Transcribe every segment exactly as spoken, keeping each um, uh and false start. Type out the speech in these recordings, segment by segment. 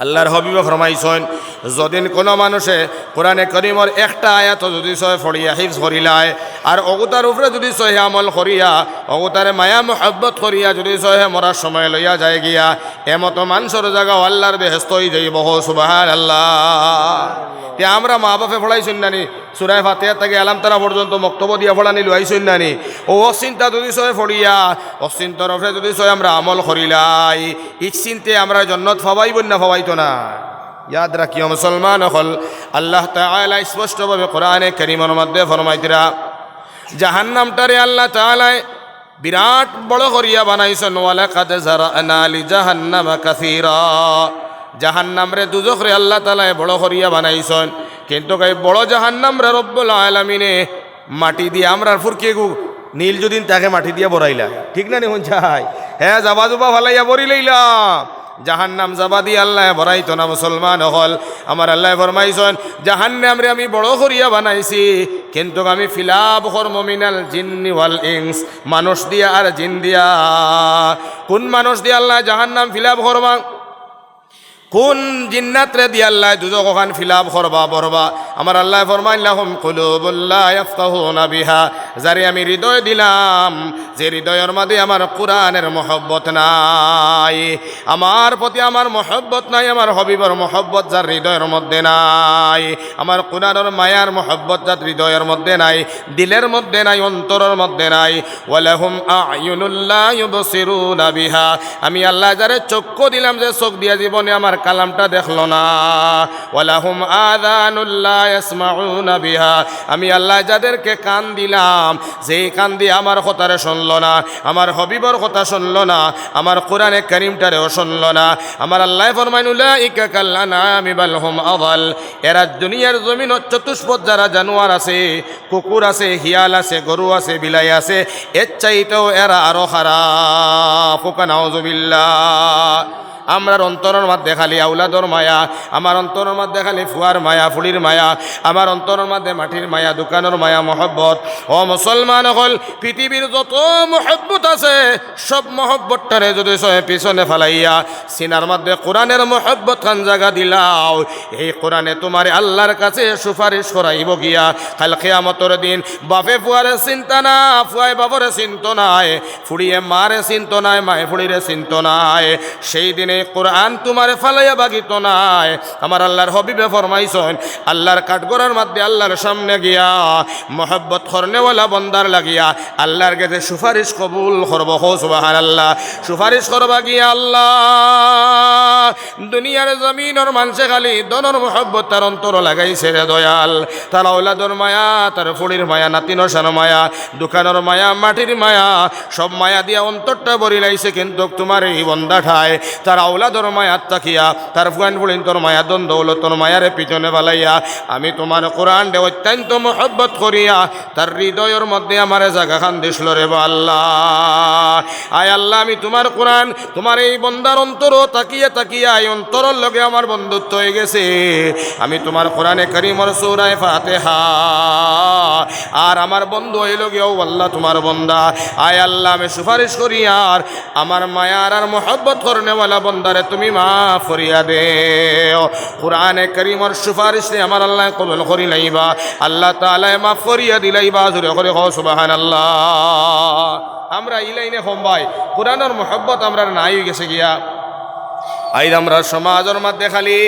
আল্লাহর হাবিবে ফরমাইছইন, যদিন কোনো মানুষে কোরআনে করিমর একটা আয়াত যুদি সয় ফড়িয়া হিফজ করিলায়, আর অগুতার উপরে যুদি সয় আমল করিয়া, অগুতারে মায়া মহব্বত করিয়া যুদি সয় মরার সময় লইয়া যায় গিয়া, এমতো মানষর জাগাও আল্লাহর বেহেস্ত অইযাইবো। কও সুবহানাল্লাহ। তে আমরা মা বাপে ফড়াইছইন না নি? সুরায় ফাতিহা থাকি আলাম তারা পর্যন্ত মক্তবো দিয়া ফড়ানি লইছইন না নি? অউ অচিন্তা যুদি সয় ফড়িয়া, অচিন্তর উপরে যুদি সয় আমরা আমল করিলাই, ইচিন্তে আমরা জন্নত ফাওয়াইবো না ফাওয়াইতো না? ইয়াদ রাখিও মুসলমান অকল, আল্লাহ তাআলা স্পষ্টভাবে কোরআনে করিমর মধ্যে ফরমাইতরা, জাহান্নামটারে আল্লাহ তাআলায় বিরাট বড় করিয়া বানাইছইন। ওয়ালাকাদ জারানা লিজাহান্নামা কাসীরা। জাহান্নামরে, দুজখরে আল্লাহ তাআলায় বড় করিয়া বানাইছইন। কিন্তু এই বড় জাহান্নামরে রব্বুল আলামিনে মাটি দিয়া, আমরার ফুরকিগু নীল যুদিন থাকে মাটি দিয়া ভরাইলা, ঠিক না নি? হুন চাই, হে জাবা জুবা ফালাইয়া ভরি লইলা। জাহান্নাম জাবা দিয়া আল্লায় ভরাইতো না মুসলমান অকল। আমার আল্লায় ফরমাইছইন, জাহান্নামরে আমি বড় করিয়া বানাইছি, কিন্তু আমি ফিলাপ করমু মিনাল জিন্নি ওয়াল ইনস, মানুষ দিয়া আর জিন দিয়া। কুন মানুষ দিয়া আল্লায় জাহান্নাম ফিলাপ করবা? কুন জিন্নাতরে দিয়া আল্লায় দুজখ অখান ফিলাপ করবা, ভরবা? আমার আল্লায় ফরমাইন, লাহুম কুলুবুল লা ইয়াফকাহুনা বিহা, যারে আমি হৃদয় দিলাম, যে হৃদয়র মাঝে আমার কোরআনের মহব্বত নাই, আমার প্রতি আমার মহব্বত নাই, আমার হাবিবর মহব্বত যার হৃদয়র মধ্যে নাই, আমার কোরআনর মায়ার মহব্বত যার হৃদয়র মধ্যে নাই, দিলর মধ্যে নাই, অন্তরর মধ্যে নাই, ওয়ালাহুম আ'য়ুনুল লা ইউবসিরুনা বিহা, আমি আল্লায় যারে চক্ষু দিলাম, যে চোখ দিয়া জীবনে আমার কালামটা দেখলো না, ওয়ালাহুম আযানুল লা ইয়াসমাউনা বিহা, আমি আল্লায় যাদেরকে কান দিলাম, যেই কান দিয়া আমার কথারে শুনলো না, আমার হাবিবর কথা শুনলো না, আমার কোরআনে করিমটারেও শুনলো না। আমার আল্লায় ফরমাইন, উলাইকা কাল আনআমি বাল হুম আযাল, এরা দুনিয়ার জমিনো চতুষ্পদ যারা জানোয়ার আছে, কুকুর আছে, হিয়াল আছে, গরু আছে, বিলাই আছে, এর চাইতেও এরা আরো খারাপ। কউক্কা নাউজুবিল্লাহ। আমরার অন্তরর মধ্যে খালি আওলাদর মায়া, আমার অন্তরর মধ্যে খালি ফুয়ার মায়া, ফুড়ির মায়া, আমার অন্তরর মধ্যে মাটির মায়া, দোকানর মায়া, মহব্বত। ও মুসলমান অকল, পৃথিবীর যত মহব্বত আছে, সব মহব্বতটারে যুদি সয় পিছনে ফালাইয়া সিনার মধ্যে কোরআনের মহব্বত খান জাগা দিলাও, এই কোরআনে তুমারে আল্লাহর কাছে সুপারিশ করাইবো গিয়া। কাল কিয়ামতর দিন বাপে ফুয়ারে চিনতা না, ফুয়ায় বাপরে চিনতো নায়, ফুড়িয়ে মারে চিনতো নায়, মায়ে ফুড়িরে চিনতো নায়। সেই দিন এই কোরআন তুমারে ফালাইয়া বাগিতো নায়। আমার আল্লাহর হাবিবে ফরমাইছইন, আল্লাহর কাঠগড়ার মধ্যে আল্লাহর সামনে গিয়া মহব্বত করনেওয়ালা বন্দার লাগিয়া আল্লাহর গেছে সুপারিশ কবুল করবো। কও সুবহানাল্লাহ। সুপারিশ করবা গিয়া, আল্লাহ, দুনিয়ার জমিনর মানষে খালি ধনর মহব্বত তার অন্তরো লাগাইছে রে দয়াল। তার আওলাদর মায়া, তার ফুড়ির মায়া, নাতি নশার মায়া, দোকানর মায়া, মাটির মায়া, সব মায়া দিয়া অন্তরটা ভরি লাইছে, কিন্তু তুমার এই বন্দাটায় তার আওলাদর মায়াত থাকিয়া, তার ফুয়াইন ফুড়িন্তর মায়া, ধন দৌলতর মায়ারে পিছনে ফালাইয়া, আমি তুমার কোরআনরে অত্যন্ত মহব্বত করিয়া তার হৃদয়র মধ্যে আমারে জাগা খান দিছলো রে বা আল্লাহ। আয় আল্লাহ, আমি তুমার কোরআন, তুমার এই বন্দার অন্তরো তাকিয়া তাকিয়া এই অন্তরর লগে আমার বন্ধুত্ব অইগেছে। আমি তুমার কোরআনে করিমর সূরায়ে ফাতিহা, আর আমার বন্ধু অইলো গিয়া অউ আল্লাহ তুমার বন্দা। আয় আল্লাহ, আমি সুপারিশ করিয়ার আমার মায়ার আর মহব্বত করনেওয়ালা বন্দারে তুমি মাফ করিয়া দেও। কোরআনে করিমর সুপারিশরে আমার আল্লায় কবুল করি লাইবা, আল্লাহ তাআলায় মাফ করিয়া দিলাইবা। জোরে করি কও সুবহানাল্লাহ। আমরা ই লাইনে কম ভাই, কোরআনর মহব্বত আমরার নাই অইগেছে গিয়া। আইজ আমরার সমাজর মধ্যে খালি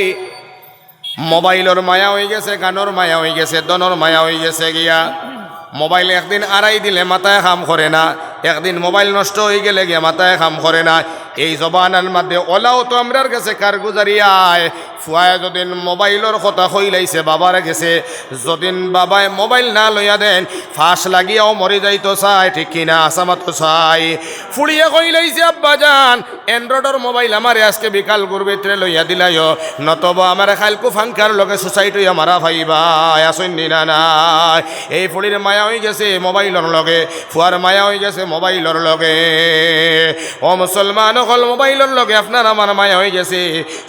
মোবাইলর মায়া অইগেছে, গানর মায়া অইগেছে, ধনর মায়া অইগেছে গিয়া। মোবাইল একদিন আড়াই দিলে মাথায় কাম করে না, একদিন মোবাইল নষ্ট অইগেলে গিয়া মাথায় কাম করে না। এই জমানার মধ্যে অলাও তো আমরার গেছে কারগুজারি আয়। ফুয়ায় যদিন মোবাইলর কথা কইলাইছে বাবার গেছে, যদিন বাবায় মোবাইল না লইয়া দেইন, ফাঁস লাগিয়াও মরি যাইতো চায়, ঠিক কি না? হাছা মাতো চাই। ফুড়িয়ে কইলাইছে, আব্বাজান, Androidর মোবাইল আমারে আজকে বিকালকুর ভিতরে লইয়া দিলাইও, নতবা আমারে কাইলকু ফাঙ্কার লগে সুসাইড অইয়া মারা ফাইবায়। আছইন নি না নাই? এই ফুড়ির মায়া অইগেছে মোবাইলর লগে, ফুয়ার মায়া অইগেছে মোবাইলর লগে। ও মুসলমান অকল, মোবাইলর লগে আপনার আমার মায়া অইগেছে।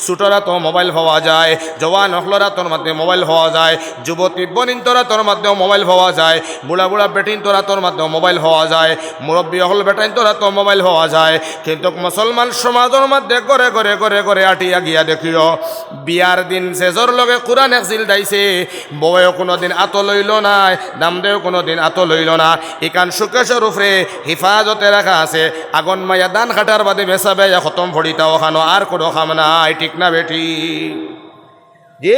ছুটোরা তো মোবাইল পাওয়া যায়, জওয়ান অকলর আতর মধ্যে মোবাইল পাওয়া যায়, যুবতী বইনিন্তর আতর মধ্যেও মোবাইল পাওয়া যায়, বুড়া বুড়া বেটিন্তর আতর মধ্যেও মোবাইল পাওয়া যায়, মুরব্বী অকল বেটাইন্তর আতো মোবাইল পাওয়া যায়। কিন্তু মুসলমান সমাজর মধ্যে ঘরে ঘরে ঘরে ঘরে আটিয়া গিয়া দেখিও, বিয়ার দিন জেজর লগে কোরআন এক জিলদাইছে, বউয়েও কুনুদিন আতো লইলো নায়, দামদেও কুনুদিন আতো লইলো না। ইখান সুকেশর উপরে হিফাজতে রাখা আছে। আগন মাইয়া ধান কাটার বাদে মেসাবে আইয়া খতম পড়িতা অখানো, আর কুনু কাম নাই, ঠিক না বেটি? জি,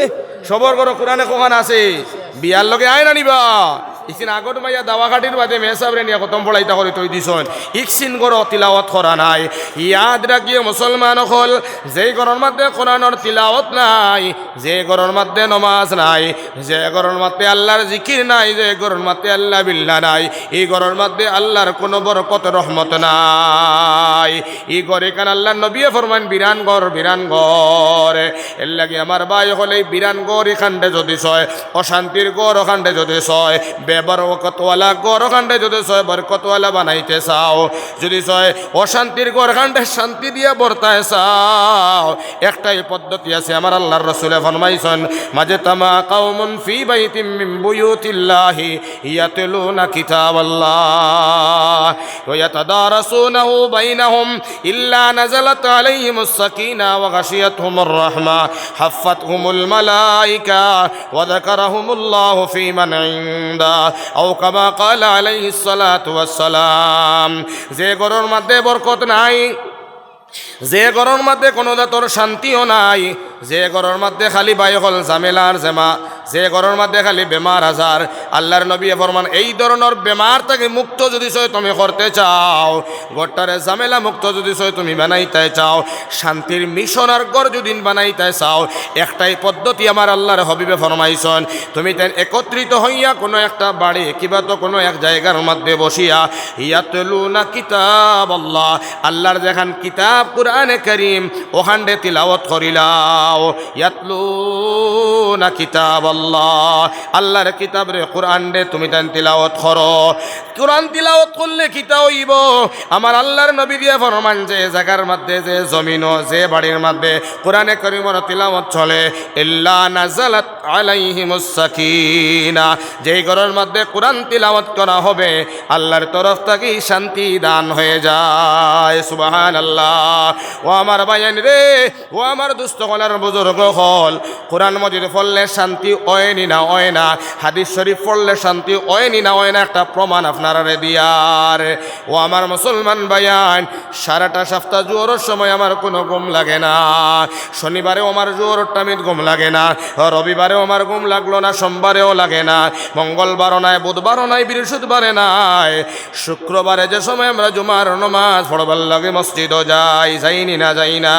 সবর ঘরো কোরআনে কখান আছে, বিয়ার লগে আয় না নিবা। ইকসিন আগন মাইয়া দাওয়া কাটির বাদে মেসাবরে নিয়া খতম পড়াইতা করি থই দিছইন, ইকসিন ঘরো তিলাওয়াত করা নাই। ইয়াদ রাখিও মুসলমান অকল, যেই ঘরর মধ্যে কোরআনর তিলাওয়াত নাই, যে ঘরর মধ্যে নমাজ নাই, যে ঘরর মধ্যে আল্লাহর জিকির নাই, যে ঘরর মধ্যে আল্লাহ বিল্লাহ নাই, ই ঘরর মধ্যে আল্লাহর কুনু বরকত রহমত নাই। ই ঘর ইখান আল্লাহর নবীয়ে ফরমাইন বিরান ঘর, বিরান ঘর। এরলাগি আমার ভাই অকল, ই বিরান ঘর ইখানরে যুদি চায়, অশান্তির ঘর অখানরে যুদি চায়, বেবরকতওয়ালা ঘর অখানরে যুদি চায়, বরকতওয়ালা বানাইতে চাও, যুদি চায় অশান্তির ঘর অখানরে শান্তি দিয়া ভরতায় চাও, একটাই পদ্ধতি আছে। আমার আল্লাহর রসুলে ফরমাইছইন, "মাজতামা কাউমুন ফি বাইতিম মিন বুয়ুতিল্লাহি ইয়াতলুনা কিতাবাল্লাহ ওয়া ইয়াতাদারাসুনাহু বাইনাহুম ইল্লা নাযালাত আলাইহিমুস সাকিনা ওয়া গাশিয়াতহুমুর রাহমা হাফফাতহুমুল মালাইকা ওয়া যাকারাহুমুল্লাহু ফীমান ইনদা।" আও কামা ক্বালা আলাইহিস সালাতু ওয়াস সালাম। যে ঘরর মধ্যে বরকত নাই, যে ঘরর মধ্যে কুনু জাতর শান্তিও নাই, যে ঘরর মধ্যে খালি ভাই অকল ঝামেলা আর জেমা, যে ঘরর মধ্যে খালি বেমার আজার, আল্লাহর নবীয়ে ফরমান, এই ধরনর বেমার থাকি মুক্ত যুদি চায় তুমি করতে চাও, ঘরটারে ঝামেলা মুক্ত যুদি চায় তুমি বানাইতে চাও, শান্তির মিশনার ঘর যুদি বানাইতে চাও, একটাই পদ্ধতি আমার আল্লাহর হাবিবে ফরমাইছইন, তুমি তাইন একত্রিত হইয়া কুনু একটা বাড়ি কিবা তো কুনু এক জাগার মধ্যে বসিয়া ইয়াতলুনা কিতাবাল্লাহ, আল্লাহর যেখান কিতাব কুরআনে করিম, অখানরে তিলাওয়াত করিলাও। ইয়াতলুনা কিতাবাল্লাহ, আল্লাহর কিতাবরে, কুরআনরে তুমি তাইন তিলাওয়াত করো। কুরআন তিলাওয়াত করলে কিতা অইবো? আমার আল্লাহর নবী দিয়া ফরমান, যে জাগার মধ্যে, যে জমিনো, যে বাড়ির মধ্যে কুরআনে করিমর তিলাওয়াত চলে, ইল্লা নাযালাত আলাইহিমুস সাকিনা, যেই ঘরর মধ্যে কুরআন তিলাওয়াত করা হবে, আল্লাহর তরফ থাকি শান্তি দান হয়ে যায়। সুবহানাল্লাহ। ও আমার ভাইয়াইন রে, ও আমার দোস্ত অকল আর বুজুর্গ অকল, কুরআন মজিদ পড়লে শান্তি অয়নি না অয় না? হাদিস শরিফ পড়লে শান্তি অয়নি না অয় না? একটা প্রমাণ আপনারারে দিয়ার। ও আমার মুসলমান ভাইয়াইন, সারাটা সপ্তাহ জোহরর সময় আমার কুনু ঘুম লাগে না। শনিবারেও আমার জোহরর টাইমে ঘুম লাগে না, রবিবারেও আমার ঘুম লাগলো না, সোমবারেও লাগে না, মঙ্গলবারও নাই, বুধবারও নাই, বৃহস্পতিবারে নাই। শুক্রবারে যে সময় আমরা জুমার নমাজ পড়বার লাগি মসজিদো যাই, যাইনি না, যাই না?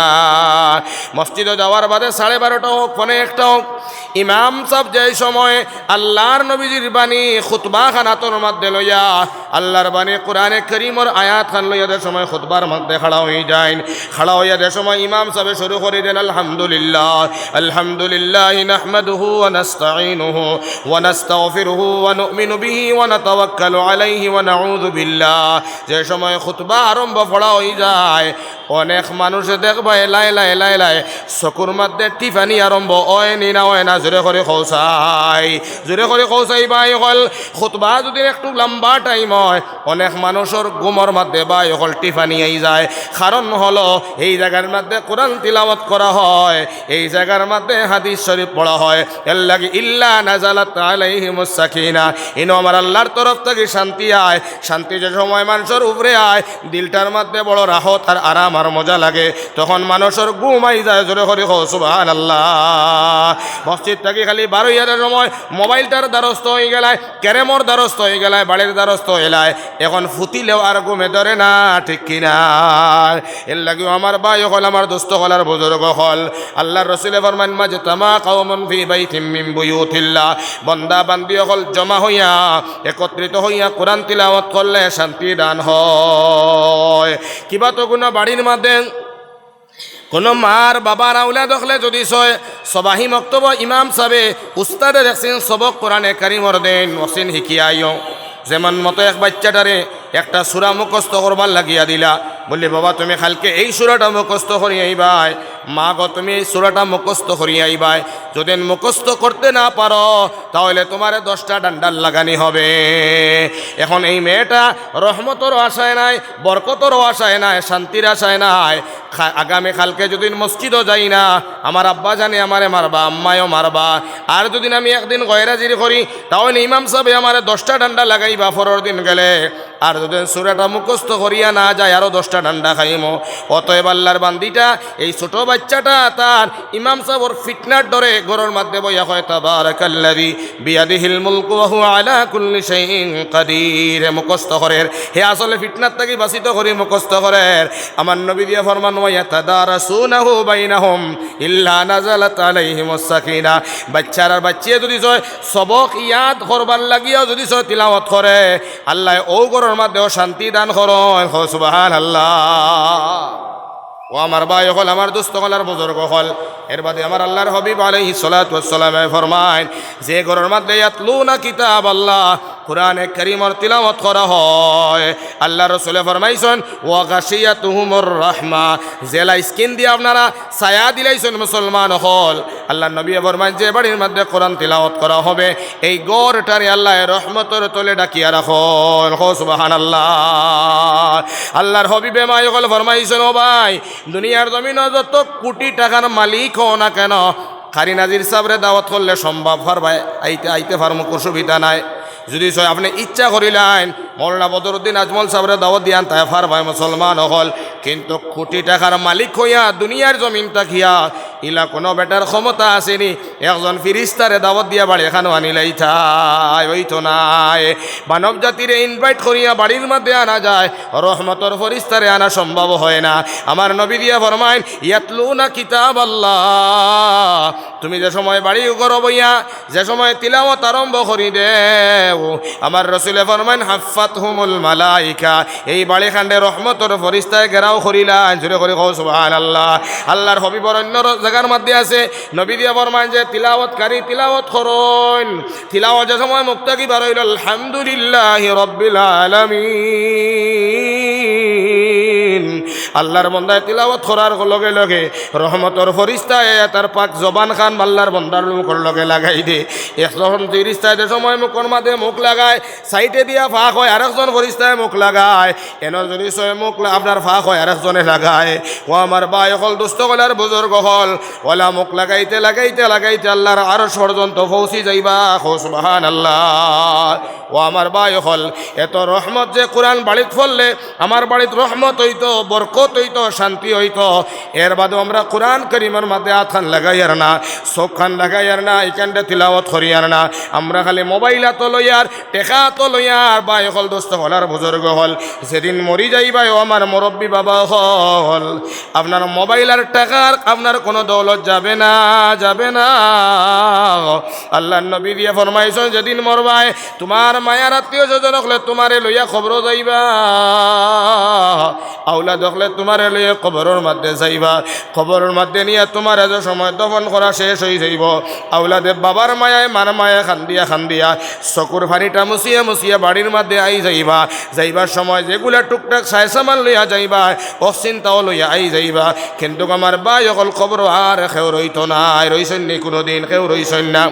মসজিদো যাওয়ার বাদে সাড়ে বারোটা হোক, পৌনে একটা হোক, ইমাম সাব যেই সময় আল্লাহর নবীজির বাণী খুতবা খান আতর মধ্যে লইয়া, আল্লাহর বাণী কুরআনে করিমর আয়াত খান লইয়া যে সময় খুতবার মধ্যে খাড়া অই যাইন, খাড়া অইয়া যে সময় ইমাম সাবে শুরু করি দেন, "আলহামদুলিল্লাহ, আলহামদুলিল্লাহ নাহমাদুহু ওয়া নাস্তাঈনুহু ওয়া নাস্তাগফিরুহু ওয়া নু'মিনু বিহি ওয়া নাতাওয়াক্কালু আলাইহি ওয়া নাউযু বিল্লাহ।" যে সময় খুতবা আরম্ভ পড়া অই যায়, অনেক মানুষে দেখবা এলায় এলায় এলায় এলায় চকুর মধ্যে টিফানি আরম্ভ অয়নি না অয় না? জোরে করি কও চাই, জোরে করি কও চাই ভাই অকল। খুতবা যুদি একটু লম্বা টাইম অয়, অনেক মানুষর ঘুমর মধ্যে ভাই অকল টিফানি আই যায়। কারণ হলো, এই জাগার মধ্যে কুরআন তিলাওয়াত করা হয়, এই জাগার মধ্যে হাদিস শরিফ পড়া হয়। এরলাগি ইল্লা নাযালাত আলাইহিমুস সাকিনা, ইনো আমার আল্লাহর তরফ থাকি শান্তি আয়। শান্তি যে সময় মানষর উপরে আয়, দিলটার মধ্যে বড় রাহত আর আরাম আর মজা লাগে, তখন মানষর ঘুম আই যায়। জোরে করি কও সুবহানাল্লাহ। মসজিদ থাকি খালি বারইয়ার সময় মোবাইলটার দ্বারস্থ অই গেলায়, ক্যারেমর দ্বারস্থ অই গেলায়, বাড়ির দ্বারস্থ অইলায়, এখন ফুতিলেও আর ঘুমে ধরে না, ঠিক কি না? এরলাগিও আমার ভাই অকল, আমার দোস্ত অকল আর বুজুর্গ অকল, আল্লাহর রসুলে ফরমাইন, "মাজতামা কাওমুন ফি বাইতিম মিন বুয়ুতিল্লাহ।" বন্দা বান্দি অকল জমা হইয়া, একত্রিত হইয়া কুরআন তিলাওয়াত করলে শান্তি দান হয়। কিবা তো কুনু বাড়ির মধ্যে কুনু মার বাবার আওলাদ অকলে যুদি ছয়, সবাহি মক্তব ইমাম সাবে উস্তাদে দেখছইন সবক কুরআনে কারীমর দেইন, ওসিন হিকিয়া আইও। যেমন মতো এক বাইচ্চাটারে একটা সূরা মুখস্থ করবার লাগিয়া দিলা, বলি, "বাবা, তুমি কালকে এই সূরাটা মুখস্থ করি আইবায়, মা গো, তুমি এই সূরাটা মুখস্থ করি আইবায়। যদি মুখস্থ করতে না পারো, তাহলে তুমারে দশটা ডান্ডার লাগানি হবে।" এখন এই মেয়েটা রহমতরও আশায় নাই, বরকতরও আশায় নাই, শান্তির আশায় নাই। খা-, আগামী কালকে যদি মসজিদও যাই না, আমার আব্বা জানে আমারে মারবা, আম্মায়ও মারবা। আর যদি আমি একদিন গয়রহাজির করি, তাহলে ইমাম সাবে আমারে দশটা ডান্ডা লাগাইবা পরর দিন গেলে। আর যদি সূরাটা মুখস্থ করিয়া না যায়, আরো দশটা ডান্ডা খাইমু। অতএব আল্লার বান্দিটা, এই ছোট বাইচ্চাটা তার ইমাম সাবর ফিতনার ডরে ঘরর মধ্যে বইয়া কয়, "তাবারাকাল্লাযী বিয়াদিহিল মুলকু ওয়া হুয়া আলা কুল্লি শাইইন কাদির।" হে মুখস্থ করের, হে আসলে ফিতনার থাকি বাচিত করি মুখস্থ করের। আমার নবী দিয়া ফরমান, "ওয়া ইয়াতাদারাসুনাহু বাইনাহুম ইল্লা নাযালাত আলাইহিমুস সাকিনা।" বাইচ্চার আর বাইচ্চিয়ে যদি সয় সবক ইয়াদ করবার লাগিয়াও যদি সয় তিলাওয়াত করে, আল্লায় অউ ঘরর মধ্যেও শান্তি দান করইন। কও সুবহানাল্লাহ। ও আমার ভাই অকল, আমার দোস্ত অকল, আর বুজুর্গ অকল, এর বাদে আমার আল্লার হাবিব আলাইহিস সালাতু ওয়াস সালামে ফরমাইন, যে ঘরর মধ্যে ইয়াতলুনা কিতাবাল্লাহ, কোরআনে কারীমর তিলাওয়াত করা হয়, আল্লার রসুলে ফরমাইছইন, "ওয়া গাশিয়াতুহুমুর রাহমা", যেলা স্কিন দিয়া আপনারা ছায়া দিলাইছইন মুসলমান অকল, আল্লার নবীয়ে ফরমাইন, যে বাড়ির মধ্যে কোরআন তিলাওয়াত করা হবে, এই ঘরটারে আল্লায় রহমতর তলে ঢাকিয়া রাখইন। কও সুবহানাল্লাহ। আল্লার হাবিবে মাই অকল ফরমাইছইন, ও ভাই, দুনিয়ার জমিনো যত কোটি টাকার মালিক অও না কেন, কারি নাজির সাবরে দাওয়াত করলে সম্ভব পারবায় আইতে, আইতে পারমু, কুনু অসুবিধা নাই। যদি সয় আপনে ইচ্ছা করিলাইন, মৌলানা বদরুদ্দিন আজমল সাবরে দাওয়াত দিয়ান, তাই পারবায় মুসলমান অকল। কিন্তু কোটি টাকার মালিক অইয়া দুনিয়ার জমিন থাকিয়া ইলা কুনু বেটার ক্ষমতা আছে নি একজন ফিরিস্তারে দাওয়াত দিয়া বাড়ি এখানো আনিলাইতায়? অইতো নায়। মানব জাতিরে invite করিয়া বাড়ির মধ্যে আনা যায়, রহমতর ফিরিস্তারে আনা সম্ভব হয় না। আমার নবী দিয়া ফরমাইন, ইয়াতলুনা কিতাবাল্লাহ, তুমি যে সময় বাড়ি ঘরো বইয়া যে সময় তিলাওয়াত আরম্ভ করি দেও, আমার রসুলে ফরমাইন, "হাফফাতহুমুল মালাইকা", এই বাড়িখানরে রহমতর ফিরিস্তায় ঘেরাও করিলাইন। জোরে করি কও সুবহানাল্লাহ। আল্লার হাবিবর অন্য র-, জাগার মধ্যে আছে, নবী দিয়া ফরমাইন যে তিলাওয়াতকারী তিলাওয়াত করইন, তিলাওয়াত যে সময় মুখ থাকি বার অইলো, "আলহামদুলিল্লাহি রাব্বিল আলামিন", আল্লার বন্দায় তিলাওয়াত করার লগে লগে রহমতর ফিরিস্তায় তার পাক জবান খান আল্লার বন্দার মুখর লগে লাগাই দে। একজন ফিরিস্তায় যে সময় মুখর মাঝে মুখ লাগায়, সাইডে দিয়া ফাঁক হয়, আরেকজন ফিরিস্তায় মুখ লাগায়। এনো যদি সয় মুখ লা-, আপনার ফাঁক হয়, আরেকজনে লাগায়। ও আমার ভাই অকল, দোস্ত অকল, আর বুজুর্গ অকল, অলা মুখ লাগাইতে, লাগাইতে, লাগাইতে আল্লার আরশ পর্যন্ত পৌঁছি যাইবা। কও সুবহানাল্লাহ। ও আমার ভাই অকল, এত রহমত যে কোরআন বাড়িত পড়লে আমার বাড়িত রহমত অইতো, বরকত অইতো, শান্তি অইতো। এর বাদেও আমরা কোরআন কারীমর মাঝে আতখান লাগাইয়ার না, চউখখান লাগাইয়ার না, ইখানরে তিলাওয়াত করিয়ার না। আমরা খালি মোবাইল আতো লইয়ার, টেকা আতো লইয়ার, ভাই অকল, দোস্ত অকল, আর বুজুর্গ অকল, যেদিন মরি যাইবায়, ও আমার মুরব্বি বাবা অকল, আপনার মোবাইল আর টেকার আপনার কুনু দৌলত যাবে না, যাবে না। আল্লার নবী দিয়া ফরমাইছইন, যেদিন মরবায়, তুমার মায়ার আত্মীয় স্বজন অকলে তুমারে লইয়া কবরো যাইবা, আওলাদ অকলে তুমারে লইয়া কবরর মধ্যে যাইবা। কবরর মধ্যে নিয়া তুমারে যে সময় দফন করা শেষ অই যাইবো, আওলাদে বাবার মায়ায়, মার মায়ায় কান্দিয়া কান্দিয়া চকুর পানিটা মুছিয়া মুছিয়া বাড়ির মধ্যে আই যাইবা। যাইবার সময় যেগুলা টুকটাক সায় সামান লইয়া যাইবা, অউ চিন্তাও লইয়া আই যাইবা। কিন্তু আমার ভাই অকল, কবরো আর কেউ রইতো নায়, রইছইন নি কুনুদিন? কেউ রইছইন না।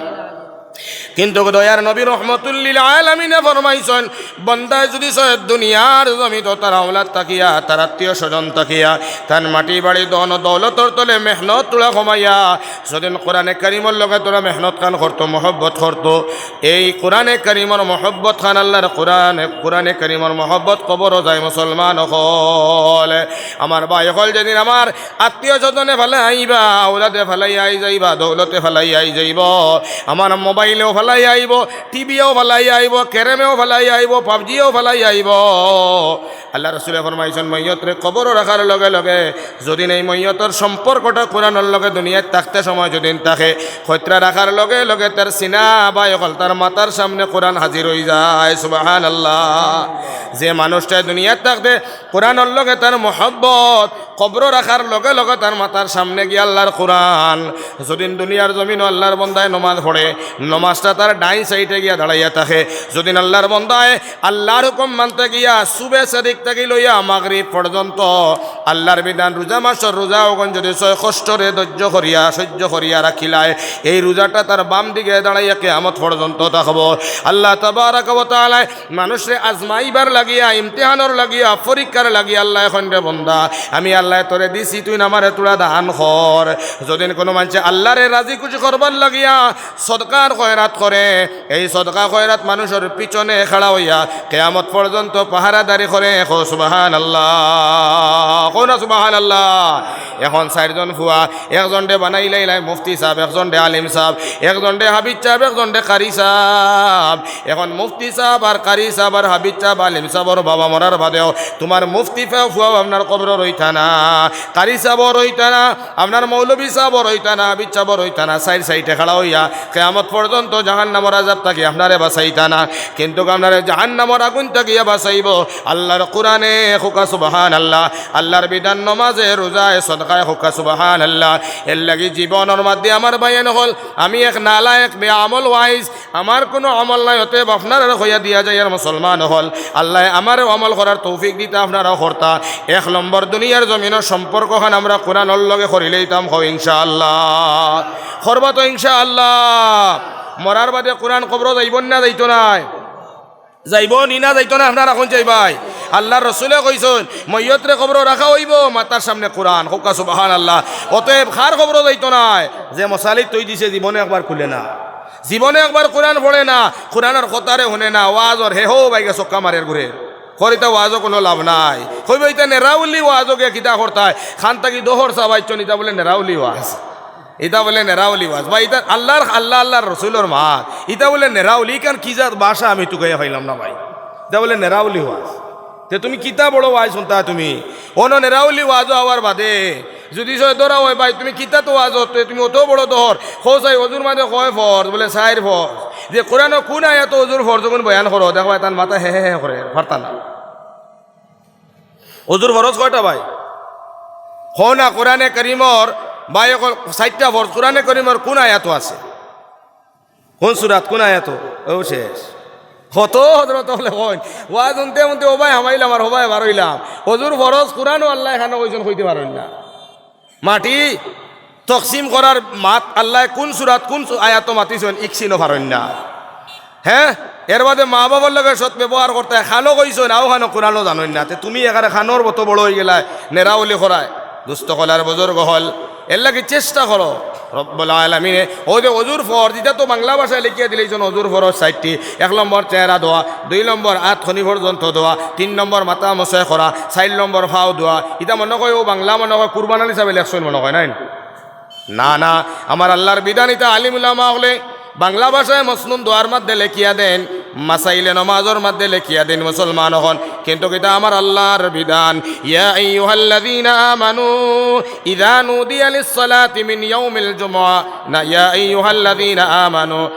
কিন্তু দয়ার নবী রহমতুল্লিল আলামিনে ফরমাইছইন, বন্দায় যদি সয় দুনিয়ার জমিনো তার আওলাদ থাকিয়া, তার আত্মীয় স্বজন থাকিয়া, তার মাটি বাড়ি ধন দৌলতর তলে মেহনত তুলা কমাইয়া, যেদিন কোরআনে কারীমর লগে থুড়া মেহনত খান করতো, মহব্বত করতো, এই কোরআনে কারীমর মহব্বত খান, আল্লার কোরআনে, কোরআনে কারীমর মহব্বত কবরো যায় মুসলমান অকল। আমার ভাই অকল, যেদিন আমার আত্মীয় স্বজনে ফালাইবা, আওলাদে ফালাইয়া আই যাইবা, দৌলতে ফালাইয়া আই যাইবো, আমার মোবাইলেও ফালাইয়া আইবো, টিভিও ফালাইয়া আইবো, ক্যারমেও ফালাইয়া আইবো, পাবজিও ফালাইয়া আইবো। আল্লার রসুলে ফরমাইছইন, মইয়তরে কবরো রাখার লগে লগে যদিন এই মইয়তর সম্পর্কটা কোরআনর লগে দুনিয়াত থাকতে সময় যদিন থাকে, খতরা রাখার লগে লগে তার সিনা, ভাই অকল, তার মাথার সামনে কোরআন হাজির অই যায়। সুবহানাল্লাহ। যে মানুষটায় দুনিয়াত থাকতে কোরআনর লগে তার মহব্বত, কবরো রাখার লগে লগে তার মাথার সামনে গিয়া আল্লার কোরআন। যদিন দুনিয়ার জমিনো আল্লার বন্দায় নমাজ পড়ে, নমাজটা তার ডাইন সাইডে গিয়া দাঁড়াইয়া থাকে। যদিন আল্লাহর বন্দায় আল্লাহর হুকুম মানতে গিয়া সুবে সাদিক থাকি লইয়া মাগরিব পর্যন্ত আল্লাহর বিধান রোজা মাসর রোজা অগুন যদি ছয় কষ্টরে ধৈর্য করিয়া সহ্য করিয়া রাখিলায়, এই রোজাটা তার বাম দিকে দাঁড়াইয়া কিয়ামত পর্যন্ত থাকবো। আল্লাহ তাবারাকা ওয়া তাআলায় মানুষরে আজমাইবার লাগিয়া, ইমতিহানর লাগিয়া, পরীক্ষার লাগিয়া আল্লায় কইন, "রে বন্দা, আমি আল্লায় তোরে দিছি, তুই আমারে থুড়া দান কর।" যদিন কোনো মানষে আল্লাহরে রাজি খুশি করবার লাগিয়া সদকার খয়রাত করে, এই সদকা খয়রাত মানুষর পিছনে খাড়া অইয়া কিয়ামত পর্যন্ত পাহারাদারি করে। কও সুবহানাল্লাহ, কও না সুবহানাল্লাহ। এখন চাইরজন ফুয়া, একজনরে বানাইলাইলায় মুফতি সাব, একজনরে আলিম সাব, একজনরে হাফিজ সাব, একজনরে কারি সাব। এখন মুফতি সাব আর কারি সাব আর হাফিজ সাব, আলিম সাবর বাবা মরার বাদেও তুমার মুফতি ফে-, ফুয়াও আপনার কবরো রইতা না, কারি সাবও রইতা না, আপনার মৌলভী সাবও রইতা না, হাফিজ সাবও রইতা না, সাইড সাইডে খাড়া অইয়া কিয়ামত পর্যন্ত জাহান্নামর আযাব থাকি আপনারে বাঁচাইতা না, কিন্তুক আপনারে জাহান্নামর আগুন থাকিয়া বাঁচাইবো আল্লাহর কোরআনে। কউক্কা সুবহানাল্লাহ। আল্লাহর বিধান নমাজে, রোজায়, সদকায়। কউক্কা সুবহানাল্লাহ। এরলাগি জীবনর মাঝে আমার ভাইয়াইন অকল, আমি এক নালায়েক বেআমল ওয়াইজ, আমার কুনু আমল নাই, অতএব আপনারারে কইয়া দিয়া যাইয়ার মুসলমান অকল, আল্লায় আমারেও আমল করার তৌফিক দিতা, আপনারাও করতা। এক নম্বর, দুনিয়ার জমিনর সম্পর্কখান আমরা কোরআনর লগে করিলাইতাম, কও ইনশাআল্লাহ। করবা তো ইনশাআল্লাহ। মরার বাদে কোরআন কবরো যাইবো নি না যাইতো নায়? যাইবো নি না যাইতো নায়? আপনারা কউক্কা যাইবায়। আল্লাহর রসুলে কইছইন, মইয়তরে কবরো রাখা অইবো, মাথার সামনে কোরআন। কউক্কা সুবহানাল্লাহ। অতএব কার কবরো যাইতো নায়? যে মশালিত থই দিছে, জীবনে একবার খুলে না। জীবনে একবার কোরআন পড়ে না, কোরআনর কথারে হুনে না, ওয়াজর হে হো বাইগা ছক্কা মারের ঘুরে। কইর ইতা ওয়াজো কুনু লাভ নাই। কইবো ইতা নেরাউলি ওয়াজো গিয়া কিতা করতায়? খান থাকি দোহর সাবাইছইন, ইতা বুলে নেরাউলি ওয়াজ। ইতা বুলে নেরাউলি ওয়াজ। বা ইতা আল্লাহর, আল্লাহ, আল্লাহর রসুলর মাত। ইতা বুলে নেরাউলি, ইখান কি জাত ভাষা আমি তুকাইয়া পাইলাম না ভাই। ইতা বুলে নেরাউলি ওয়াজ। তে তুমি কিতা বড় ওয়াজ হুনতায় তুমি? অনো নেরাউলি ওয়াজো আওয়ার বাদে যুদি সয় ধরা অয়, "ভাই, তুমি কিতা তো ওয়াজ অত, তুমি অত বড় দোহর, কও চাই অজুর মাঝে কয় ফরজ?" বুলে, "চাইর ফরজ।" যে কোরআনর কুন আয়াতো অজুর ফরজ অগুন বয়ান করো, দেখবায় তান মাথা হে হে হে করে, পারতা না। অজুর ফরজ কয়টা ভাই? কও না, কোরআনে করিমর, ভাই অকল, চাইরটা ফরজ, কোরআনে করিমর কুন আয়াতো আছে? কুন সুরাত, কুন আয়াতো? অউ শেষ। কত হজরত অকলে কইন, ওয়াজ হুনতে হুনতে অবায় হামাইলাম আর অবায় বার অইলাম। অজুর ফরজ কোরআনো আল্লায় খানো কইছইন, কইতে পারইন না। মাটি তকসিম করার মাত আল্লায় কুন সুরাত, কুন সু-, আয়াতো মাতিছইন, ইকশিনও পারইন না। হে, এরবাদে মা বাবার লগে সৎ ব্যবহার করতায়, খানো কইছইন, অউ খানো কোরআনো জানইন না। তে তুমি একেবারে খানোর মতো বড় অইগেলায়, নেরাউলি করায়। দুস্ত অকল আর বুজুর্গ অকল, এরলাগি চেষ্টা করো। রব্বুল আলামিনে, অউ যে অজুর ফরজ, ইতা তো বাংলা ভাষায় লেখিয়া দিলাইছইন, অজুর ফরজ চাইরটি। এক নম্বর চেহারা ধোয়া, দুই নম্বর আত খনি পর্যন্ত ধোয়া, তিন নম্বর মাথা মুছে করা, চাইর নম্বর পাও ধোয়া। ইতা মনো কয় অউ বাংলা মনো কয় কুরবান আলী সাবে লেখছইন মনো কয়, নায় নি? না, না, আমার আল্লাহর বিধান ইতা আলিম উলামা অকলে বাংলা ভাষায় মসনুন দোয়ার মাঝে লেখিয়া দেইন, মাসাইলে নমাজর মাঝে লেখিয়া দেইন মুসলমান অকল। কিন্তুক ইতা আমার আল্লাহর বিধান। ইয়া আইয়ুহাল্লাযীনা আমানু ইযা নুদিয়া লিস-সালাতি মিন ইয়াউমিল জুমুআ। না, ইয়া আইয়ুহাল্লাযীনা আমানু।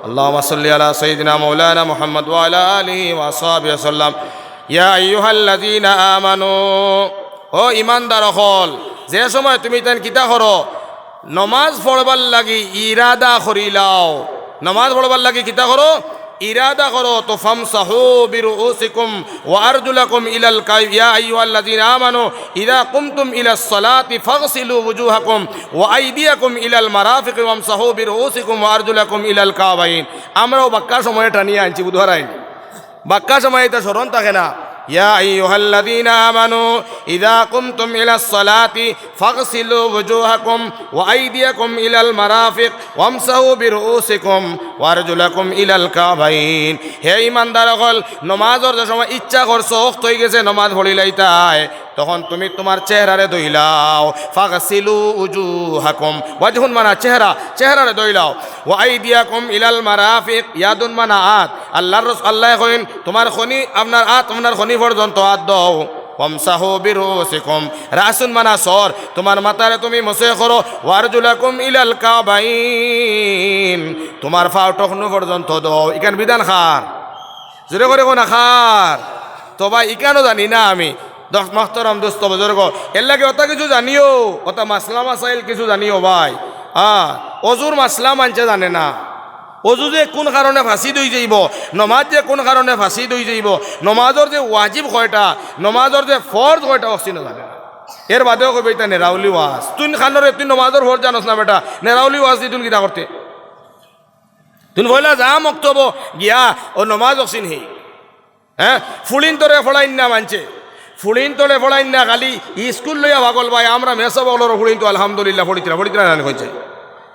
আল্লাহুম্মা সাল্লি আলা সাইয়্যিদিনা মাওলানা মুহাম্মদ ওয়া আলা আলিহি ওয়া সাহবিহি ওয়া সাল্লাম। ইয়া আইয়ুহাল্লাযীনা আমানু, ও ইমানদার অকল, যে সময় তুমি তাইন কিতা করো, নমাজ পড়বার লাগি ইরাদা করিলাও। নমাজ পড়বার লাগি কিতা করো? ইরাদা করো। তো ফামসাহু বিরুউসিকুম ওয়া আরজুলাকুম ইলাল কাই-, ইয়া আইয়ুহাল্লাযীনা আমানু ইযা কুমতুম ইলাস সালাতি ফাগসিলু ওয়ুজুহাকুম ওয়া আইদিয়াকুম ইলাল মারাফিকি ওয়ামসাহু বিরুউসিকুম ওয়া আরজুলাকুম ইলাল কাবাইন। আমরাও বাক্কা সময়ে টানিয়া আনছি, বুধবার আইন। বাক্কা সময়ে ইতা স্মরণ থাকে না। ইয়া আইয়ুহাল্লাযীনা আমানু ইযা কুমতুম ইলাস সালাতি ফাগসিলু ওয়ুজুহাকুম ওয়া আইদিয়াকুম ইলাল মারাফিক ওয়ামসাহু বিরুউসিকুম ওয়া আরজুলাকুম ইলাল কাবাইন। হে ইমানদার অকল, নমাজর যে সময় ইচ্ছা করছো, ওয়াক্ত অইগেছে, নমাজ পড়িলাইতায়, তখন তুমি তুমার চেহারারে ধইলাও। ফাগসিলু উজুহাকুম। ওয়াজহুন মানা চেহারা, চেহারারে ধইলাও। ওয়া আইদিয়াকুম ইলাল মারাফিক, ইয়াদুন মানা আত। আল্লাহর রস-, আল্লায় কইন, তুমার খনি, আপনার আত, আপনার খনি পর্যন্ত আত দেও। ওয়ামসাহু বিরুউসিকুম, রাসুন মানা সর, তুমার মাথারে তুমি মুছে করো। ওয়া আরজুলাকুম ইলাল কাবাইন, তুমার পাও টখনু পর্যন্ত দেও। ইখান বিধান কার? জোরে করি কও না, কার? তো ভাই, ইখানও জানি না আমি। দোস্ত, মহতরম দোস্ত বুজুর্গ, এরলাগি অতা কিছু জানিও, অতা মাসলা মাসাইল কিছু জানিও ভাই। আ, অজুর মাসলা মানষে জানে না। অজু যে কুন কারণে ফাসিদ অইযাইবো, নমাজ যে কুন কারণে ফাসিদ অইযাইবো, নমাজর যে ওয়াজিব কয়টা, নমাজর যে ফরজ কয়টা, অকছিনও জানে না। এর বাদেও কইবা, "ইতা নেরাউলি ওয়াজ। তুইন কানরে, তুইন নমাজর ফরজ জানস না বেটা, নেরাউলি ওয়াজ দি তুইন কিতা করতে?" তুইন পয়লা যা মক্তবো গিয়া অউ নমাজ অকছিন হেই। হে, ফুড়িন্তরে ফড়াইন না মানষে। ফুড়িন্তরে ফড়াইন না, খালি ইস্কুল লইয়া পাগল ভাই। আমরা মেসাব অকলর ফুড়িন্ত আলহামদুলিল্লাহ ফড়িতরা, ফড়িতরা নানি কইছে।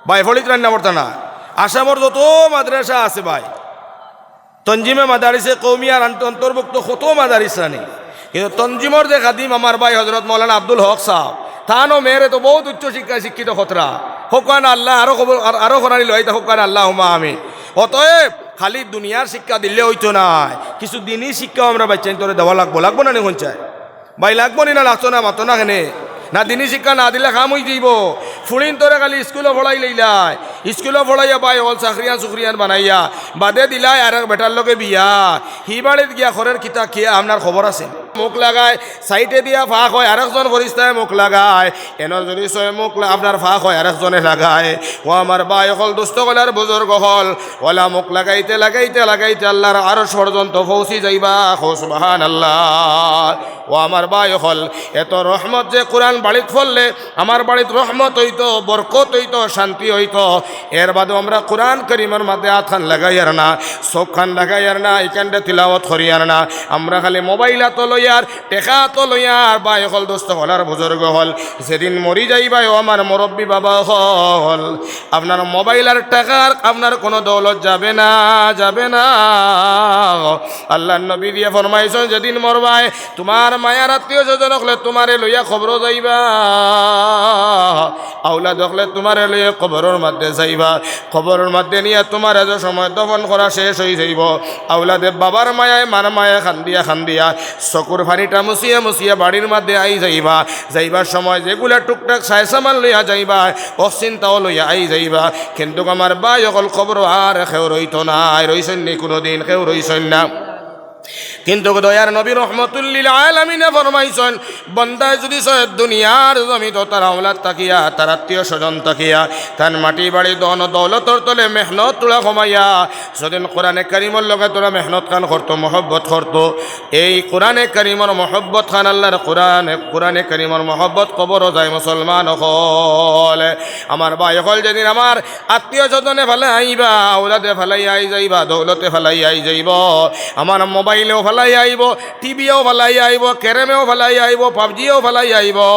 ভাই, ফড়িতরা না পড়তা না। আসামর যত মাদ্রাসা আছে ভাই, তঞ্জিমে মাদারিসে কওমি আর আন্ত-, অন্তর্ভুক্ত কত মাদারিস নানি। কিন্তু তঞ্জিমর যে খাদিম আমার ভাই হজরত মৌলানা আব্দুল হক সাব, তানও মেয়েরে তো বউত উচ্চ শিক্ষায় শিক্ষিত খতরা। হকওয়ান আল্লাহ আরো কবুল, আর-, আরো করানি লইতা হকওয়ান আল্লাহুম্মা আমিন। অতএব খালি দুনিয়ার শিক্ষা দিলে অইতো নায়, কিছু দিনি শিক্ষাও আমরা বাইচ্চাইন্তরে দেওয়া লাগবো, লাগবো না নি কইন চাই? ভাই, লাগবো নি না? লাগতো না, মাতো না কেনে? না, দিনি শিক্ষা না দিলে কাম অইযিবো। ফুড়িন্তরে খালি ইস্কুলো ফড়াইলাইলায়, ইস্কুলো ফড়াইয়া ভাই অকল চাকরিয়ান চুকরিয়ান বানাইয়া বাদে দিলায় আরেক বেটার লগে বিয়া, হি বাড়িত গিয়া খরের কিতা খিয়া আপনার খবর আছে? মুখ লাগায়, সাইডে দিয়া ফাঁক অয়, আরেকজন ফরিস্তায় মুখ লাগায়, এনো যদি ছয় মুখ লা-, আপনার ফাঁক অয়, আরেকজনে লাগায়। ও আমার ভাই অকল, দোস্ত অকল আর বুজুর্গ অকল, অলা মুখ লাগাইতে, লাগাইতে, লাগাইতে আল্লাহর আরশ পর্যন্ত পৌঁছি যাইবা। কও সুবহানাল্লাহ। ও আমার ভাই অকল, এত রহমত যে কোরআন বাড়িত পড়লে আমার বাড়িত রহমত অইতো, বরকত অইতো, শান্তি অইতো। এর বাদেও আমরা কোরআন করিমর মাঝে আতখান লাগাইয়ার না, চউখখান লাগাইয়ার না, ইখানরে তিলাওয়াত করিয়ার না। আমরা খালি মোবাইল আতো লইয়ার, টেকা আতো লইয়ার, ভাই অকল, দোস্ত অকল আর বুজুর্গ অকল, যেদিন মরি যাইবায়, ও আমার মুরব্বি বাবা অকল, আপনার মোবাইল আর টেকার আপনার কোনো দৌলত যাবে না, যাবে না। আল্লাহর নবী দিয়া ফরমাইছইন, যেদিন মরবায়, তুমার মায়ার আত্মীয় স্বজন অকলে তুমারে লইয়া কবরো যাইবা, আওলাদ অকলে তুমারে লইয়া কবরর মাঝে যাইবা। কবরর মাঝে নিয়া তুমারে যে সময় দফন করা শেষ অইযাইবো, আওলাদে বাবার মায়ায়, মার মায়ায় কান্দিয়া কান্দিয়া চকুর পানিটা মুছিয়া মুছিয়া বাড়ির মাঝে আইযাইবা। যাইবার সময় যেগুলা টুকটাক সায় সামান লইয়া যাইবা, অকছিনতাও লইয়া আইযাইবা। কিন্তুক আমার ভাই অকল, কবরো আর কেউ রইতো নায়, রইছইন নি কুনুদিন? কেউ রইছইন না। কিন্তুক দয়ার নবী রহমতুল্লিল আলামিনে ফরমাইছইন, বন্দায় যদি চায় দুনিয়ার জমিনো তার আওলাদ থাকিয়া, তার আত্মীয় স্বজন থাকিয়া, তার মাটি বাড়ি ধন দৌলতর তলে মেহনত থুড়া কমাইয়া, যেদিন কোরআনে করিমর লগে থুড়া মেহনতখান করতো, মহব্বত করতো, এই কোরআনে করিমর মহব্বতখান, আল্লাহর কোরআনে, কোরআনে করিমর মহব্বত কবরো যায় মুসলমান অকল। আমার ভাই অকল, যেদিন আমার আত্মীয় স্বজনে ফালাইবা, আওলাদে ফালাইয়া আইযাইবা, দৌলতে ফালাইয়া আইযাইবো, আমার মোবাইলেও ফালাইয়া আইবো, টিভিও ফালাইয়া আইবো, ক্যারেমেও ফালাইয়া আইবো, পাবজিও ফালাইয়া আইবো।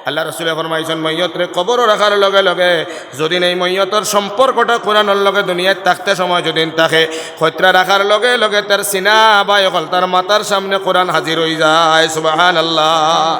আল্লাহর রসুলে ফরমাইছইন, মইয়তরে কবরো রাখার লগে লগে যদিন এই মইয়তর সম্পর্কটা কোরআনর লগে দুনিয়াত থাকতে সময় যদিন থাকে, কইত্রা রাখার লগে লগে তার সিনা, ভাই অকল, তার মাথার সামনে কোরআন হাজির অইযায়। সুবহানাল্লাহ।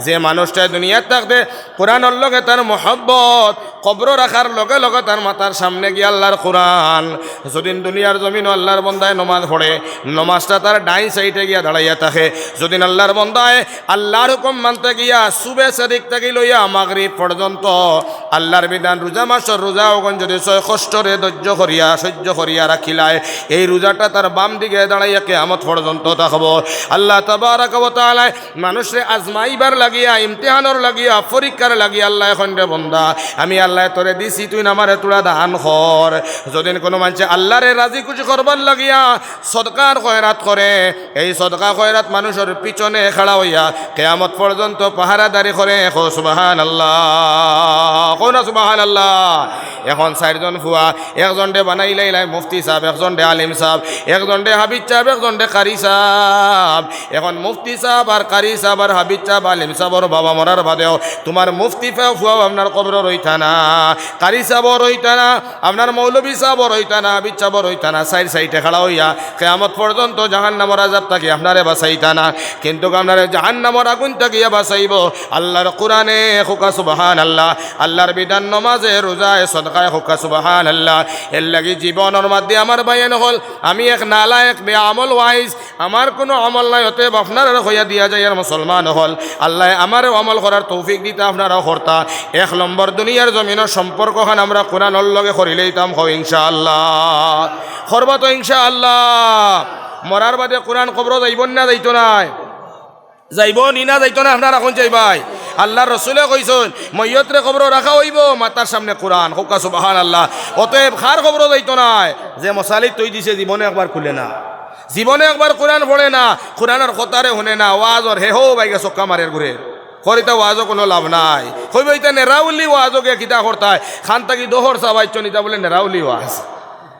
যে মানুষটায় দুনিয়াত থাকতে কোরআনর লগে তার মহব্বত, কবরো রাখার লগে লগে তার মাথার সামনে গিয়া আল্লাহর কোরআন। যদিন দুনিয়ার জমিনো আল্লাহর বন্দায় নমাজ পড়ে, নমাজটা তার ডাইন সাইডে গিয়া দাঁড়াইয়া থাকে। যদিন আল্লাহর বন্দায় আল্লাহর হুকুম মানতে গিয়া সুবে সাদিক থাকি লইয়া মাগরিব পর্যন্ত আল্লাহর বিধান রোজা মাসর রোজা অগুন যদি ছয় কষ্টরে ধৈর্য করিয়া, সহ্য করিয়া রাখিলায়, এই রোজাটা তার বাম দিকে দাঁড়াইয়া কিয়ামত পর্যন্ত থাকবো। আল্লাহ তাবারাকা ওয়া তাআলায় মানুষরে আজমাইবার লাগিয়া, ইমতিহানর লাগিয়া, পরীক্ষার লাগিয়া আল্লায় কইন, রে বন্দা, আমি আল্লায় তোরে দিছি, তুইন আমারে থুড়া দান কর। যদিন কুনু মানষে আল্লাহরে রাজি খুশি করবার লাগিয়া সদকার খয়রাত করে, এই সদকা খয়রাত মানুষর পিছনে খাড়া অইয়া কিয়ামত পর্যন্ত পাহারাদারি করে। কও সুবহানাল্লাহ, কও না সুবহানাল্লাহ। এখন চাইরজন ফুয়া, একজনরে বানাইলাইলায় মুফতি সাব, একজনরে আলিম সাব, একজনরে হাফিজ সাব, একজনরে কারি সাব। এখন মুফতি সাব আর কারি সাব আর হাফিজ সাব, আলিম সাবর বাবা মরার বাদেও তুমার মুফতি ফা-, ফুয়াও আপনার কবরো রইতা না, কারি সাবও রইতা না, আপনার মৌলভী সাবও রইতা না, হাফিজ সাবও রইতা না, চাইর সাইডে খাড়া অইয়া কিয়ামত পর্যন্ত জাহান্নামর আযাব থাকি আপনারে বাঁচাইতা না, কিন্তুক আপনারে জাহান্নামর আগুন থাকিয়া বাঁচাইবো আল্লাহর কোরআনে। কউক্কা সুবহানাল্লাহ। আল্লাহর বিধান নমাজে, রোজায়, সদকায়, কউক্কা সুবহানাল্লাহ। এরলাগি জীবনর মাঝে আমার ভাইয়াইন অকল, আমি এক নালায়েক বেআমল ওয়াইজ, আমার কুনু আমল নাই, অতএব আপনারারে কইয়া দিয়া যাইয়ার মুসলমান অকল, আল্লায় আমারেও আমল করার তৌফিক দিতা, আপনারাও করতা। এক নম্বর, দুনিয়ার জমিনো সম্পর্কখান আমরা কোরআনর লগে করিলাইতাম, কও ইনশাআল্লাহ। করবা তো ইনশাআল্লাহ। মরার বাদে কোরআন কবরো যাইবো না যাইতো নায়? যাইবো নি না যাইতো নায়, আপনারা কইন যাইবায়? আল্লার রসুলে কইছইন, মইয়তরে কবরো রাখা অইবো, মাথার সামনে কুরআন। কউক্কা সুবহানাল্লাহ। অতএব কার কবরো যাইতো নায়, যে মশালিত থই দিছে, জীবনে একবার খুলে না, জীবনে একবার কুরআন পড়ে না, কুরআনর কথারে হুনে না, ওয়াজর হে হো বাইগা ছক্কা মারের ঘুরে। কইর ইতা ওয়াজো কুনু লাভ নাই। কইবো ইতা নেরাউলি ওয়াজো গিয়া কিতা করতায়, খান থাকি দোহর চাবাইছইন, ইতা বুলে নেরাউলি ওয়াজ।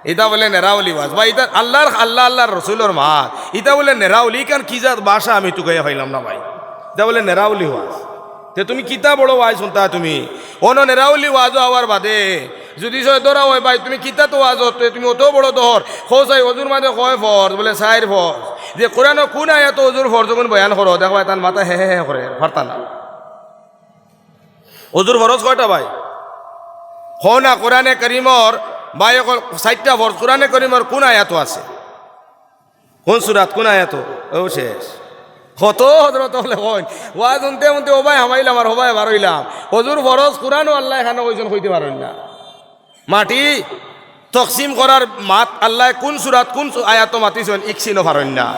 ইতা বুলে নেরাউলি ওয়াজ। বা ইতা আল্লার, আল্লা, আল্লার রসুলর মাত। ইতা বুলে নেরাউলি, ইখান কি জাত ভাষা আমি তুকাইয়া পাইলাম না ভাই। ইতা বুলে নেরাউলি ওয়াজ। তে তুমি কিতা বড় ওয়াজ হুনতায় তুমি? অনো নেরাউলি ওয়াজো আওয়ার বাদে যুদি সে ধরা অয়, "ভাই, তুমি কিতা তো ওয়াজো, তে তুমি অত বড় দহর, কও চাই অজুর মাঝে কয় ফরজ?" বুলে, "চাইর ফরজ।" যে কুরআনো কুন আয়াতো অজুর ফরজ অগুন বয়ান করো, দেখবায় তান মাথা হে হে হে করে, পারতা না। অজুর ফরজ কয়টা ভাই? কও না, কুরআনে করিমর, ভাই অকল, চাইরটা ফরজ কুরআনে করিমর কুন আয়াতো আছে? কুন সুরাত, কুন আয়াতো? অউ শেষ। কত হজরত অকলে কইন, ওয়াজ হুনতে হুনতে অবায় হামাইলাম আর অবায় বারইলাম। অজুর ফরজ কুরআনো আল্লায় খানো কইছইন, কইতে পারইন না। মাটি তকসিম করার মাত আল্লায় কুন সুরাত, কুন সু-, আয়াতো মাতিছইন, ইকশিনও পারইন না।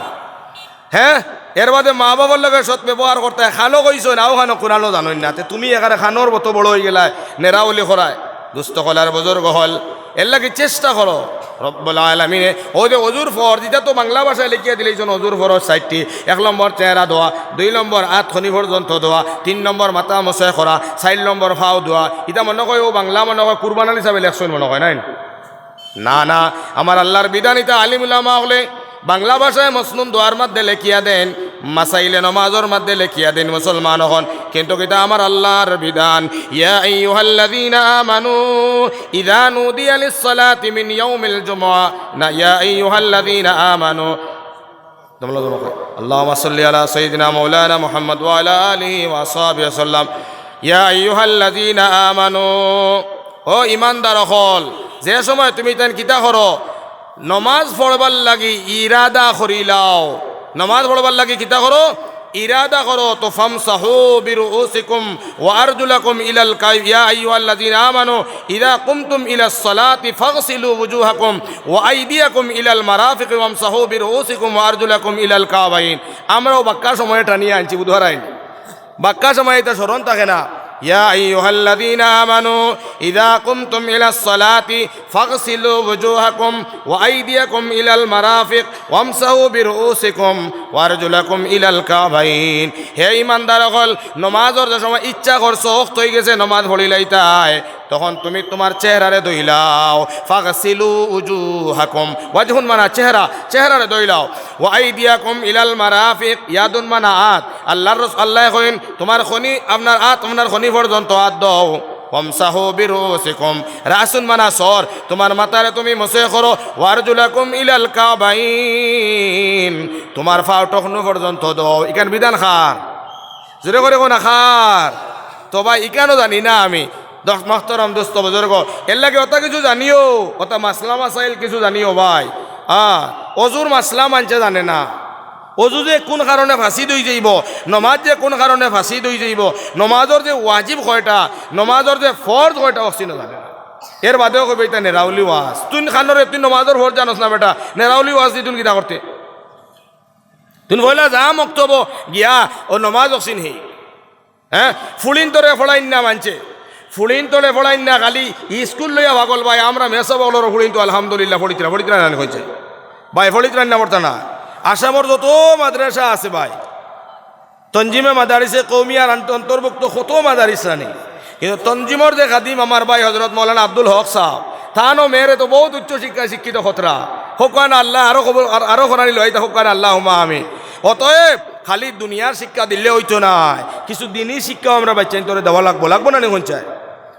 হে, এর বাদে মা-বাফর লগে সৎ ব্যবহার করতায়, খানো কইছইন, অউ খানো কুরআনো জানইন না। তে তুমি একেবারে খানোর মতো বড় অইগেলায়, নেরাউলি করায়। দুস্ত অকল আর বুজুর্গ অকল, এরলাগি চেষ্টা করো। রব্বুল আলামিনে অউ যে অজুর ফরজ, ইতা তো বাংলা ভাষায় লেখিয়া দিলাইছইন, অজুর ফরজ চাইরটি। এক নম্বর চেহারা ধোয়া, দুই নম্বর আত খনি পর্যন্ত ধোয়া, তিন নম্বর মাথা মুছে করা, চাইর নম্বর পাও ধোয়া। ইতা মনো কয় অউ বাংলা মনো কয় কুরবান আলী সাবে লেখছইন মনো কয়, নায় নি? না, না, আমার আল্লার বিধান ইতা। আলিম উলামা অকলে বাংলা ভাষায় মসনুন দোয়ার মাঝে লেখিয়া দেইন, মাসাইলে নমাজর মাঝে লেখিয়া দেইন মুসলমান অকল। কিন্তু কিতা আমার আল্লার বিধান, ইয়া আইয়ুহাল্লাযীনা আমানু ইযা নুদিয়া লিস-সালাতি মিন ইয়াউমিল জুমুআ, না, ইয়া আইয়ুহাল্লাযীনা আমানু। আল্লাহুম্মা সাল্লি আলা সাইয়্যিদিনা মাওলানা মুহাম্মদ ওয়া আলা আলিহি ওয়া সাহবিহি ওয়া সাল্লাম। ইয়া আইয়ুহাল্লাযীনা আমানু, ও ইমানদার অকল, যে সময় তুমি তাইন কিতা করো, নমাজ পড়বার লাগি ইরাদা করিলাও। নমাজ পড়বার লাগি কিতা করো? ইরাদা করো। তো ফামসাহু বিরুউসিকুম ওয়া আরজুলাকুম ইলাল কাই-, ইয়া আইয়ুহাল্লাযীনা আমানু ইযা কুমতুম ইলাস সালাতি ফাগসিলু ওয়ুজুহাকুম ওয়া আইদিয়াকুম ইলাল মারাফিকি ওয়ামসাহু বিরুউসিকুম ওয়া আরজুলাকুম ইলাল কাবাইন। আমরাও বাক্কা সময়ে টানিয়া আনছি, বুধবার আইন। বাক্কা সময় ইতা স্মরণ থাকে না। ইয়া আইয়ুহাল্লাযীনা আমানু ইযা কুমতুম ইলাস সালাতি ফাগসিলু ওয়ুজুহাকুম ওয়া আইদিয়াকুম ইলাল মারাফিক ওয়ামসাহু বিরুউসিকুম ওয়া আরজুলাকুম ইলাল কাবাইন। হে ইমানদার অকল, নমাজর যে সময় ইচ্ছা করছো, অক্ত অইগেছে, নমাজ পড়িলাইতায়, তখন তুমি তুমার চেহারারে ধইলাও। ফাগসিলু উজুহাকুম, ওয়াজহুন মানা চেহারা, চেহারারে ধইলাও। ওয়া আইদিয়াকুম ইলাল মারাফিক, ইয়াদুন মানা আত। আল্লার রস-, আল্লায় কইন, তুমার খনি, আপনার আত, আপনার খনি পর্যন্ত আত দেও। ওয়ামসাহু বিরুউসিকুম, রাসুন মানা সর, তুমার মাথারে তুমি মুছে করো। ওয়ারজুলাকুম ইলাল কাবাইন, তুমার পাও টখনু পর্যন্ত দেও। ইখান বিধান কার? জোরে করি কও না কার? তো ভাই, ইখানও জানি না আমি। দোস্ত, মহতরম দোস্ত বুজুর্গ, এরলাগি অতা কিছু জানিও, অতা মাসলা মাসাইল কিছু জানিও ভাই। হ্যাঁ, অজুর মাসলা মানষে জানে না। অজু যে কুন কারণে ফাসিদ অইযাইবো, নমাজ যে কুন কারণে ফাসিদ অইযাইবো, নমাজর যে ওয়াজিব কয়টা, নমাজর যে ফরজ কয়টা, অকছিনও জানে না। এর বাদেও কইবো, "ইতা নেরাউলি ওয়াজ। তুইন কানরে, তুইন নমাজর ফরজ জানস না বেটা, নেরাউলি ওয়াজ দি তুইন কিতা করতে? তুইন পয়লা যা মক্তবো গিয়া অউ নমাজ অকছিন হে।" হ্যাঁ, ফুড়িন্তরে পড়াইন না মানষে। ফুড়িন্তরে পড়াইন না, খালি ইস্কুল লইয়া পাগল ভাই। আমরা মেসাব অকলর ফুড়িন্ত আলহামদুলিল্লাহ পড়িতরা, পড়িতরা না নি কইছে? ভাই, পড়িতরা না পড়তা না? আসামর যত মাদ্রাসা আছে ভাই, তঞ্জিমে মাদারিসে কওমিয়ার আন্ত-, অন্তর্ভুক্ত কত মাদারিস রানি। কিন্তু তঞ্জিমর যে খাদিম আমার ভাই হজরত মৌলানা আব্দুল হক সাব, তানও মেয়েরে তো বউত উচ্চ শিক্ষায় শিক্ষিত খতরা। হউক্কা না আল্লায় আরো কবুল, আর-, আরো করানি লইতা হউক্কা না, আল্লাহুম্মা আমিন। অতএব খালি দুনিয়ার শিক্ষা দিলে অইতো নায়, কিছু দিনি শিক্ষাও আমরা বাইচ্চাইন্তরে দেওয়া লাগবো, লাগবো না নি কইন চাই?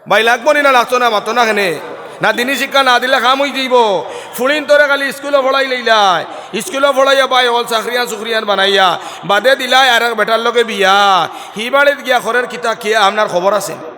ভাই, লাগবো নি না, লাগতো না, মাতো না কেনে? না, দিনি শিক্ষা না দিলে কাম অইযিবো। ফুড়িন্তরে খালি ইস্কুলো পড়াইলাইলায়, ইস্কুলো পড়াইয়া ভাই অকল চাকরিয়ান চুকরিয়ান বানাইয়া বাদে দিলায় আরেক বেটার লগে বিয়া, হি বাড়িত গিয়া খরের কিতা কিয়া আপনার খবর আছে?